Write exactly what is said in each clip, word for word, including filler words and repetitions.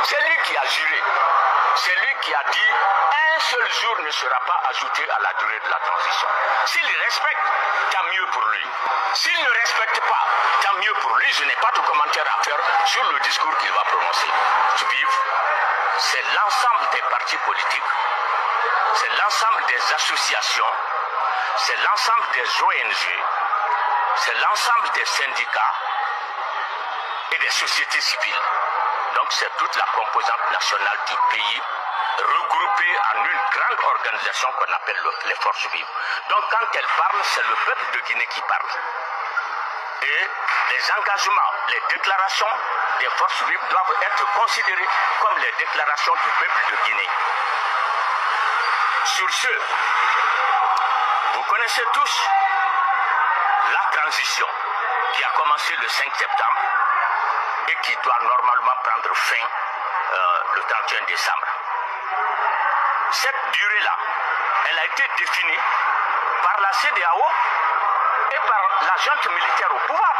C'est lui qui a juré. C'est lui qui a dit un seul jour ne sera pas ajouté à la durée de la transition. S'il respecte, tant mieux pour lui. S'il ne respecte pas, tant mieux pour lui. Je n'ai pas de commentaire à faire sur le discours qu'il va prononcer. Suivez, c'est l'ensemble des partis politiques, c'est l'ensemble des associations, c'est l'ensemble des O N G, c'est l'ensemble des syndicats et des sociétés civiles. Donc c'est toute la composante nationale du pays regroupée en une grande organisation qu'on appelle le- les forces vives. Donc quand elle parle, c'est le peuple de Guinée qui parle. Et les engagements, les déclarations des forces vives doivent être considérées comme les déclarations du peuple de Guinée. Sur ce, vous connaissez tous la transition qui a commencé le cinq septembre et qui doit normalement prendre fin euh, le trente et un décembre. Cette durée-là, elle a été définie par la C D A O et par la junte militaire au pouvoir,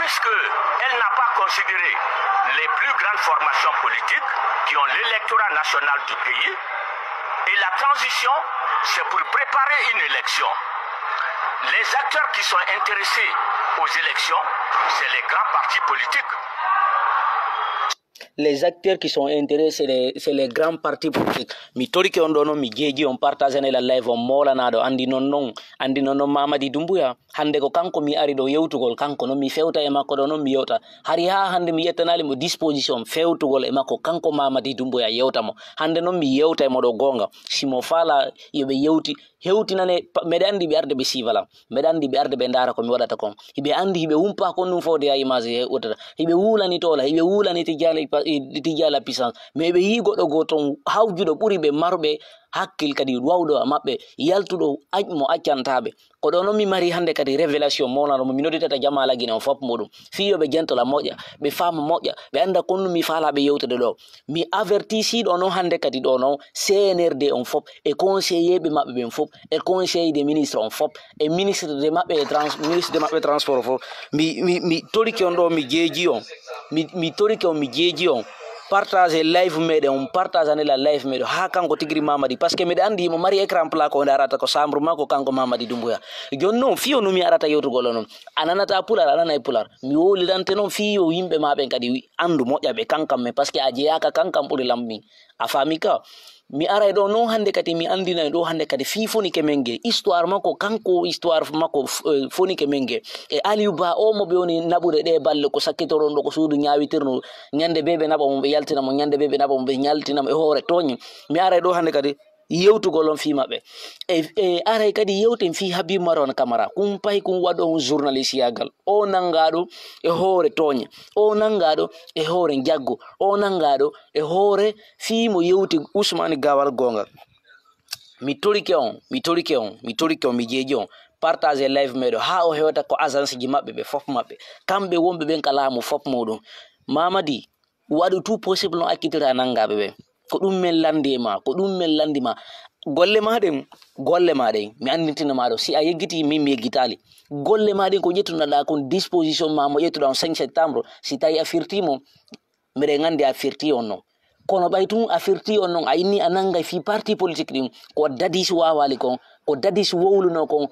puisque elle n'a pas considéré les plus grandes formations politiques qui ont l'électorat national du pays. Et la transition, c'est pour préparer une élection. Les acteurs qui sont intéressés aux élections, c'est les grands partis politiques. Les acteurs qui sont intéressés, c'est les, c'est les grands partis politiques. Mi torike on ɗo noon, mi jeeji on, partage ne la live on, moolanaɗo, andi noon noon, andi noon noon Mamadi Doumbouya. Hannde ko kanko mi ari ɗo yewtugol, kanko noon mi fewta e makko ɗo noon mi yewta. Hari haa hannde mi ƴettanaali mo disposition fewtugol e makko, kanko Mamadi Doumbouya yewta mo. Hannde noon mi yewta e mo ɗo goonga. Si mo faala yo ɓe yewti, hewtinane, pa- meɗe anndi ɓe arde ɓe siivalam. Meɗe anndi ɓe arde ɓe ndaara ko mi waɗata kon. Hiɓe anndi hiɓe humpa kon ɗum fowde ha image he uddata. Hiɓe wuulani toola, hiɓe wuulani tijjani pa- i- tijjala puissance. Mais ɓe yii goɗɗo goo toon hawjuɗo ɓuri ɓe marɓe hakkil kadi wawɗo e maɓɓe, yaltuɗo ac mo accantaɓe. Ko ɗo noon mi mari hannde kadi révélation mawnaɗo mo mi nodditata Jamala Guinée on fof muɗum. Fii yo ɓe jentola moƴƴa, ɓe faama moƴƴa, ɓe annda kon ɗum mi faalaa ɓe yewtude ɗo. Mi avertisi ɗo noon hannde kadi ɗo noon C N R D on fof, e conseiller ɓe maɓɓe ɓen fof, e conseil des ministres on fof, e ministre de maɓɓe e trans- ministre de maɓɓe transport fof. Mi, mi, mi torike on ɗo, mi jeeji on. Mi, mi torike on, mi jeeji on. Partage live meɗen, on partage anila live meɗen ha kanko tigiri Mamadi, parce que miɗa andi himo mari écran plat ko ndarata ko chambre makko kanko Mamadi Doumbouya. Joni noon fiyo no mi arata yewtugol on, a nanata pular, a nanay pular. Mi wowlidante noon fiyo yimɓe ma ɓen kadi andu moƴƴa ɓe kankam men, parce que a jeyaka kankam ɓuri lammi. A faami ka? Mi aray ɗo noon hannde kadi, mi anndinay ɗo hannde kadi fii fonike men nge, histoire makko, kanko histoire makko f- eh, fonike men nge. E Aliou Ba o mo ɓe woni naɓude ɗe balle ko sakkitoron ɗo ko suudu ñaawitirno, ñande be ɓe naɓa mo ɓe yaltina mo, ñande be ɓe naɓa mo ɓe yaltina mo e hoore tooñe. Mi aray ɗo hannde kadi yewtugol on fii maɓɓe. E, e aray kadi yewten fii Habib Marwan Camara, kumpay kun waɗo on journaliste yagal. O nanngaɗo e hoore tooñe, o nanngaɗo e hoore njaggu, o nanngaɗo e hoore fii mo yewti Ousmane Gawal Goonga. Mi torike on, mi torike on, mi torike on, mi jeeji on. Partage live meɗo haa o hewta ko agence ji maɓɓe ɓe fof maɓɓe. Kamɓe wonɓe ɓen ka laamu fof muɗum. Mamadi, waɗu tout possible no accitira nanngaɓe ɓen. Ko ɗum men lanndi e ma, ko ɗum men lanndi ma. Golle ma ɗen, golle ma ɗen, mi anndintina ma ɗo. Si a yeggiti, min mi yeggitaali. Golle ma ɗen ko ƴettunoɗa kon disposition ma mo ƴettuɗa on cinq septembre, si tawi a firti mo, miɗen anndi a firti on non. Kono ɓay tun a firti on non, a inni a nanngay fii parti politique ɗin, ko dadis wawaali kon, ko dadis wowluno kon,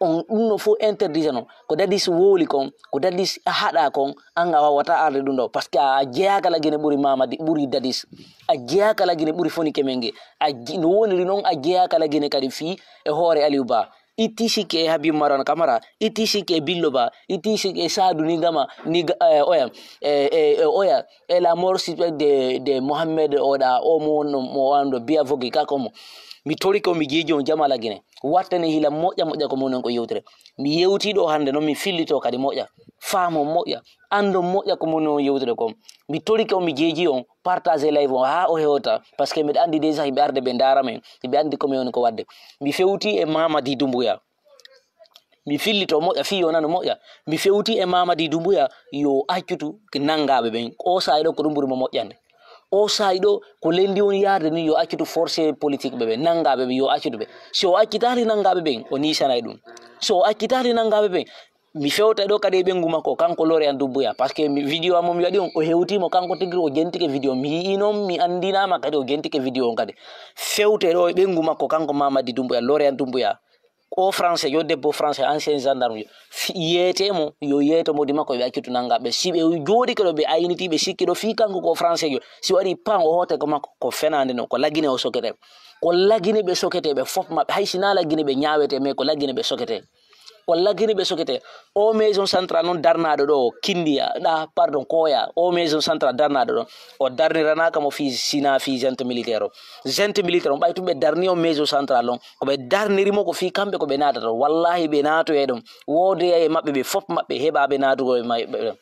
on ɗum no fof interdisano. Ko dadis wowli kon, ko dadis haɗa kon, an a wawata arde ɗum ɗo, parce que a jeyaka lagine ɓuri Mamadi, ɓuri dadis. A jeyaka lagine ɓuri fonike men nge. A je- no woniri noon, a jeyaka lagine kadi fii e hoore Aliou Ba. Itti sikke e Habib Marwan Camara, itti sikke e Billo Ba, itti sikke e Sadu Nigama, Niga, eh, oya, eh, eh, eh, oya, e la mort suspecte de, de Mohamed Oɗa, o mo wonno, mo wonno Biya Vogi, kako mo. Mi torike on, mi jeeji on Jamala Guinée. Wattane hila moƴƴa moƴƴa ko moni on ko yewtere. Mi yewti ɗo hannde noon, mi fillito kadi moƴƴa. Faamo moƴƴa, anndo moƴƴa ko moni on yewtere kon. Mi torike on, mi jeeji on, partage live on haa o hewta, parce que miɗa anndi déjà hiɓe arde ɓe ndaara men, hiɓe anndi ko mi woni ko waɗde. Mi fewti e Mamadi Doumbouya. Mi fillito moƴƴa fii yo nanu moƴƴa. Mi fewti e Mamadi Doumbouya, yo accutu nanngaaɓe ɓen. O saa'i ɗo ko ɗum ɓuri mo moƴƴande. O saa'i ɗo ko lenndi woni yaarde ni, yo accutu forcé politique ɓe ɓen, nanngaaɓe ɓen, yo accutu ɓe. Si o accitaali nanngaaɓe ɓen, o niisanay ɗum. Si o accitaali nanngaaɓe ɓen, Mi fewta ɗo kadi e ɓengu makko, kanko Laurent Doumbouya, parce que mi, vidéo am mo mi waɗi on, o hewti mo kanko tigi, o jentike vidéo. Mi yi'i noon, mi anndinaama kadi, o jentike vidéo on kadi. Fewte ɗo e ɓengu makko, kanko Mamadi Doumbouya, Laurent Doumbouya. O français yo, debbo français, ancien gendarme yo. Fi-, yeete mo, yo yeeto modi makko, ɓe accitu nannga ɓe. Si ɓe jooɗike ɗo, ɓe ayniti, ɓe sikki ɗo, fii kanko ko français yo. Si waɗi pan, o hoote ko makko, ko fenaande noon, ko lagine o sokete. Ko lagine ɓe sokete, ɓe fof maɓɓe. Hay si naa lagine ɓe ñaawete, mais ko lagine ɓe sokete. Ko lagine ɓe sokete. O maison centrale noon darnaaɗo ɗo, Kindiya, ɗa, pardon, Koya. O maison centrale darnaaɗo ɗo, o darniranaaka mo fii, si naa fii junte militaire o. Junte militaire o, ɓay tun ɓe darni o maison centrale on, ko ɓe darniri mo ko fii kamɓe ko ɓe naatata. Wallahi ɓe naatoyay ɗon. Woodeyay e maɓɓe ɓe fof maɓɓe heɓaaɓe naatugol e maɓɓe ɗon.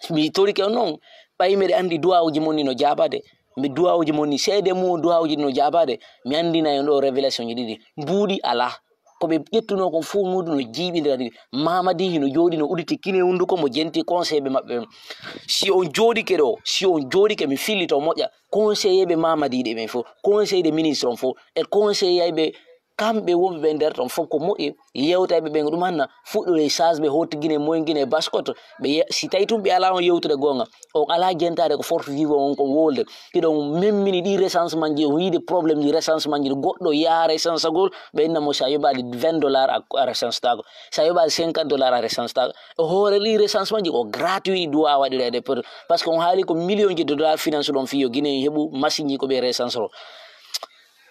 Mi torike on noon, ɓay miɗa anndi duwawuji mon ni no jaabaade. Mi duwawuji mon ni, seede mum duwawuji no jaabaade. Mi anndinay on ɗo révélation ji ɗiɗi. Mbuuɗi alaa. Ko ɓe ƴettunoo kon fof muuɗum no jiiɓindira ɗiɗi. Mamadi hino jooɗi no uditi kine hunnduko mo jenti conseil ɓe maɓɓe ɓen. Si on jooɗike ɗo, si on jooɗike mi fillito moƴƴa. Conseiller ɓe Mamadi ɗe ɓen fof, conseil de ministre on fof, e conseiller ɓe kamɓe wonɓe ɓe nder ton fof ko moƴƴi. Yewtayɓe ɓen ɗum anna fuɗɗude e sage ɓe hooti Guinée, moy Guinée, Basse-Côte. Ɓe ye-, si tawi tun ɓe alaa on yewtude goonga, on alaa jentaade ko force vivant on kon wolde. Hiɗon memmini ɗi recensement ji, on yiide problème ji recensement ji, goɗɗo yaha recensagol, ɓe inna mo si a yoɓaali vingt dollars a, a recense taako. Si a yoɓaali cinquante dollars a recense taako. E hoore ɗi recensement ji ko gratuit ɗi duwa waɗireede pour, parce que on haali ko million ji de dollars finance ɗon fii yo Guinée heɓu machine ji ko ɓe recense ro.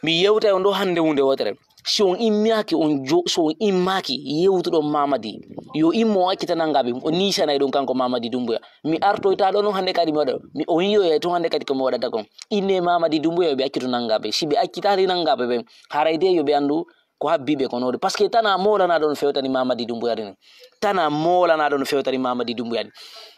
Mi yewtay on ɗo hannde huunde wootere. Si on immaaki, on jo-, so on immaaki, yewtuɗon Mamadi. Yo immo o accita nanngaɓe, o niisanay ɗum kanko Mamadi Doumbouya. Mi artoyta ɗo noon hannde kadi mi waɗa. Mi, o yiyoyay tun hannde kadi ko mi waɗata kon. Inne Mamadi Doumbouya yo ɓe accitu nanngaɓe. Si ɓe accitaali nanngaɓe ɓen, haray de yo ɓe anndu ko habbiiɓe ko noon. Parce que tana moolanaɗo no fewtani Mamadi Doumbouya ni. Tana moolanaɗo no fewtani Mamadi Doumbouya ni.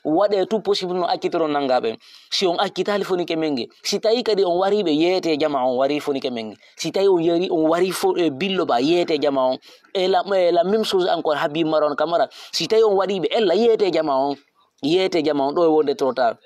Waɗe tout possible no accitoron nanngaɓe. Si on accitaali fonike menge, si tawi kadi on wari ɓe yeete jama on wari fonike menge. Si tawi on yari, on wari fo, e billo ba yeete jama on. E la, e la même chose encore Habib Maron Camara. Si tawi on waɗi ɓe ella yeete jama on. Yeete jama on ɗo e wonde trop tard.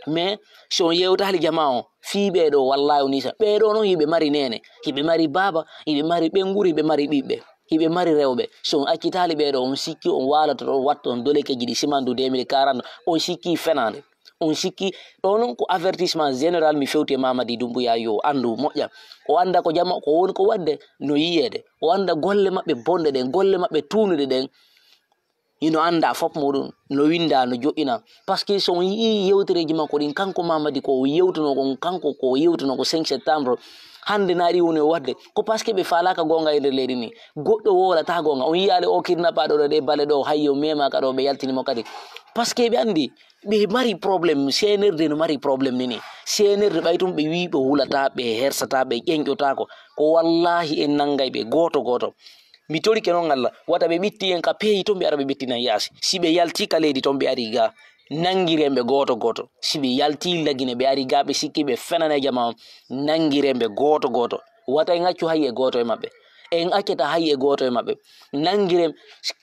Mais si on yewtaali jama on, fii ɓee ɗo wallahi on niisa. Ɓee ɗo noon hiɓe mari neene, hiɓe mari baaba, hiɓe mari ɓennguri, hiɓe mari ɓiɓɓe, hiɓe mari rewɓe. Si on accitaali ɓee ɗo, on sikki on waaloto ɗo, watto on dolekeji ɗi simandu deux mille quarante, on sikki fenaande. On sikki, ɗo noon ko avertissement général mi fewti e Mamadi Doumbouya yo anndu moƴƴa. O annda ko jama, ko woni ko waɗde, no yiyeede. O annda golle maɓɓe bonɗe ɗen, golle maɓɓe tuunuɗe ɗen. Hino annda fof muɗum, no winnda, no joƴƴina. Parce que so on yi'i yewtereeji makko ɗin, kanko Mamadi ko o yewtuno kon, kanko ko o yewtuno ko cinq septembre. Hannde na ɗi woni o waɗde. Ko parce que ɓe faalaaka goonga e nder leydi ni. Goɗɗo wowlata goonga. On yi'aali o kidnappaaɗo ɗo ɗe bale ɗo, hay yo memaaka ɗo ɓe yaltini mo kadi. Parce que ɓe anndi, ɓe mari problème, C N R D no mari problème ni ni. C N R D ɓay tun ɓe wi'i ɓe hulataa, ɓe hersataa, ɓe ƴenƴotaako. Ko wallahi en nanngay ɓe gooto gooto. Mi torike noon Allah, wata ɓe ɓitti en ka peeyi toon, ɓe ara ɓe ɓittina yaasi. Si ɓe yalti ka leydi toon, ɓe ari ga, nanngiren ɓe gooto gooto. Si ɓe yalti Lagine, ɓe ari ga, ɓe sikki ɓe fenane jama on, nanngiren ɓe gooto gooto. Wata en accu hay e gooto e maɓɓe. En accata hay e gooto e maɓɓe. Nanngiren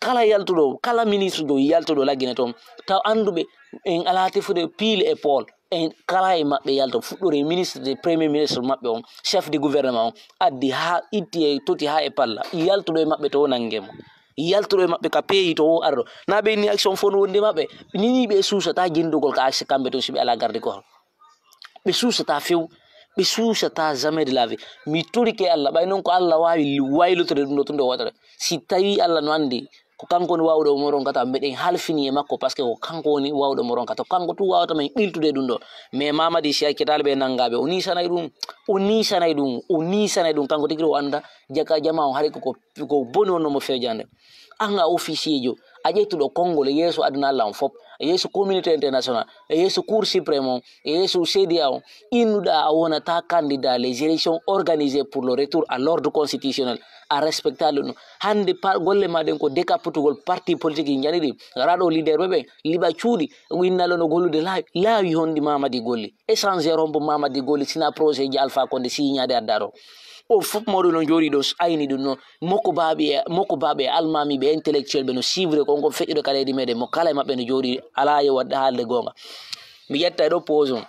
kala yaltuɗo, kala ministre jo yaltuɗo Lagine toon, taw annduɓe en alaa tefude pile et pôle. En kala e maɓɓe yalto, fuɗɗori e ministre de premier ministre maɓɓe on, chef de gouvernement on, addi haa itti e toti haa e palla, yaltuɗo e maɓɓe to o nannge mo. Yaltuɗo e maɓɓe ka peeyi to o arɗo. Na ɓe ni action fof no wondi maɓɓe. Nini ɓe suusata jinndugol ka action kamɓe to si ɓe alaa garde corps. Ɓe suusata few. Ɓe suusata jamais de la vie. Mi torike Allah, ɓay noon ko Allah waawi li-, waylutude ɗum ɗo tun ɗo waɗata. Si tawi Allah no anndi, ko kanko woni waawɗo mo ronkata, meɗen halfini e makko, parce que ko kanko woni waawɗo mo ronkata. Ko kanko tun waawata men ɓiltude ɗum ɗo. Mais Mamadi si accitaali ɓe nanngaaɓe, o niisanay ɗum, o niisanay ɗum, o niisanay ɗum. Kanko tigi o annda jaka jama on, hari ko, ko, ko boni on no mo fewjande. An a officier jo, a ƴettuɗo konngol e yeeso aduna Allah on fof, e yeeso communauté international, e yeeso Cour suprême on, e yeeso C D A O on, innuɗa a wonata candidat les élections organisées pour le retour à l'ordre constitutionnel. A respecta ɗum. Hannde par golle ma ɗen ko décapitugol parti politique yi njani ɗi. Raɗo leader ɓe ɓen, liɓa cuuɗi, winnalo no gollude laawi. Laawi honɗi Mamadi golli? Échanger hombo Mamadi golli, sina projet ji Alpha Condé signaade adda ɗo. On fof mawɗo no jooɗi ɗon ayni ɗum noon. Mokko baaɓe e, mokko baaɓe e almaami ɓe intellectuel ɓe no suivre kon kon feƴƴude ka leydi meɗen. Mo kala e maɓɓe no jooɗi alaa e waɗde haalde goonga. Mi ƴetta e ɗo pause on.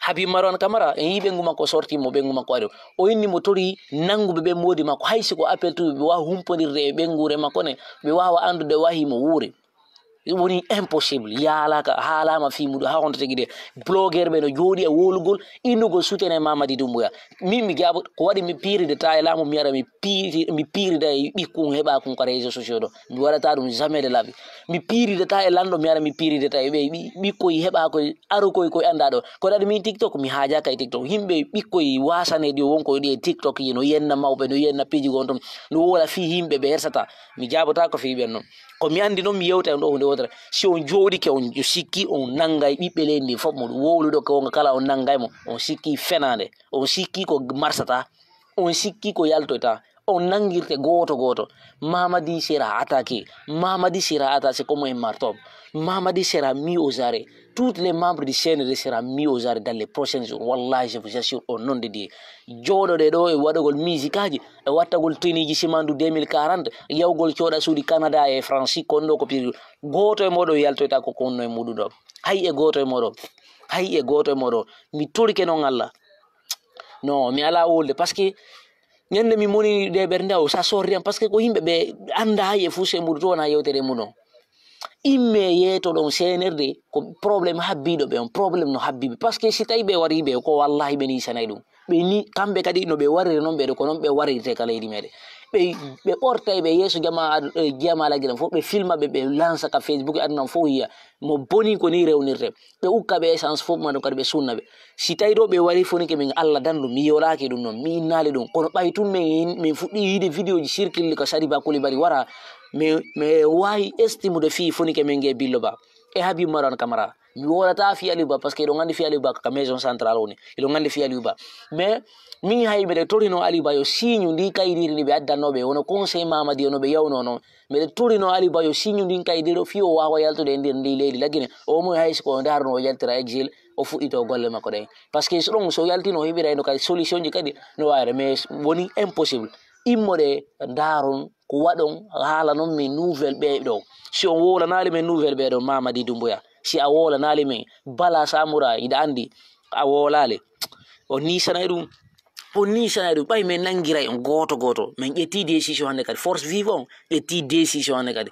Habib Marwan Camara, en yii ɓeyngu makko sorti mo, ɓeyngu makko ari. O inni mo tori nannguɓe ɓe moodi makko, hay si ko appel tuuɓe, ɓe waawa humpondirde e ɓeynguure makko ne, ɓe waawa anndude wahi mo wuuri. Woni impossible, yaalaaka, haalaama fii muɗum, haa honto tigi de. Blogueur ɓe no jooɗi e wowlugol, innugol soutien e Mamadi Doumbouya. Min mi jaabo, ko waɗi mi piiride ta e laamu, mi ara mi piiri-, mi piirida e ɓikkun heɓa kun ka réseaux sociaux ɗo. Mi waɗata ɗum jamais de la vie. Mi piiride ta e lanɗo, mi ara mi piiride ta e ɓe ɓi-, ɓikkoy heɓa koy, aro koy, koy annda ɗo. Ko waɗi min TikTok, mi haajaaka e TikTok. Yimɓe ɓikkoy waasaneeɗi o wonko ɗi e TikTok yi no yenna mawɓe, no yenna piiji gon ton, no wowla fii yimɓe ɓe hersata. Mi jaabotaako fii ɓen non. Ko mi anndi non mi yewta e ɗo huunde wootere. Si on jooɗike, on sikki, on nanngay ɓiɓɓe leydi ndi fof mo ɗum wowluɗo ko wonga kala, on nanngay mo. On sikki fenaande. On sikki ko marsata. On sikki ko yaltoyta. On nanngirte gooto gooto. Mamadi sera attaqué. Mamadi sera attaqué comme un marteau. Mamadi sera mis aux arrêts. Tous les membres du C N R D sera mis aux arrêts dans les prochains jours. Wallahi, je vous assure, au nom de Dieu. Jooɗoɗe ɗo e waɗugol misikaaji, e wattagol teniiji simandu deux mille quarante, yawgol cooɗa suuɗi Canada e France, kon ɗo ko piri. Gooto e mooɗon yaltoyta ko konno e muɗum ɗo. Hay e gooto e mooɗon. Hay e gooto e mooɗon. Mi torike non Allah. No, mi alaa wolde. Parce que ñande mi moni ɗe ɓernde o, sa sorri am. Parce que ko yimɓe ɓe annda hay e fuu se muɗum to wona yewtere muɗum. Imme yeeto ɗon C N R D, ko problème habbiɗo ɓe on, problème no habbiɓe. Parce que si tawi ɓe wari ɓe, ko wallahi ɓe nisanay ɗum. Ɓe ni, kamɓe kadi no ɓe wariri non ɓe ɗo, ko non ɓe warirte ka leydi meɗen. Ɓe, ɓe ɓortay ɓe yeeso jama, eh, jama lagiran fof, ɓe filma ɓe, ɓe lansa ka Facebook, aduna fof yiya. Mo boni ko ni rewnirte. Ɓe ukka ɓe essence fof, ma ɗum kadi ɓe sunna ɓe. Si tawi ɗo ɓe wari fonike min Allah dandu, mi yolaaki ɗum non, mi innaali ɗum. Kono ɓay tun min, min fuɗɗi yiide vidéo ji circule ko Sariba Coulibaly wara, mi, mi waawi estimude fii fonike min nge Billo Ba. E Habib Marwan Camara. Mi wolata fii Aliou Ba, parce que ɗon anndi fii Aliou Ba ko ka maison centrale woni. Eɗon anndi fii Aliou Ba. Mais min hay mbeɗe torino Aliou Ba yo siiñu ndi kaydiiri ndi ɓe addannooɓe, wono conseil Mamadi, ono ɓe yawnoo non. Mbeɗe torino Aliou Ba yo siiñu ndin kaydiiri ɗo fii o waawa yaltude e nder ndi leydi Lagine. O mo hay so ko o ndaarno o yaltira exil, o fuɗɗito golle makko ɗen. Parce que so ɗon, so yaltino o heɓirayno kadi solution ji kadi no waawre, mais woni impossible. Immoɗe ndaaron ko waɗon, haalanon min nouvelle ɓe ɗo. Si on wowlanaali min nouvelle ɓe ɗo, Mamadi Doumbouya, si a wowlanaali min, Bala Samoura, iɗa anndi, a wowlaali. O niisanay ɗum. O niisanay ɗum. Ɓay min nanngiray on gooto gooto. Min ƴetti décision hannde kadi. Force Vive on ƴetti décision hannde kadi.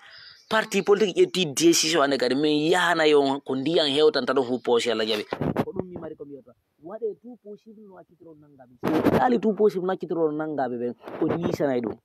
Parti politique ƴetti décision hannde kadi. Min yahanay on ko ndiyan hewtanta ɗum hu poosi Allah jaɓi. Ko ɗum mi mari ko mi yewta. Waɗee tout possible no accitiron nanngaaɓe. Si waɗaali tout possible no accitiron nanngaaɓe ɓen, o niisanay ɗum.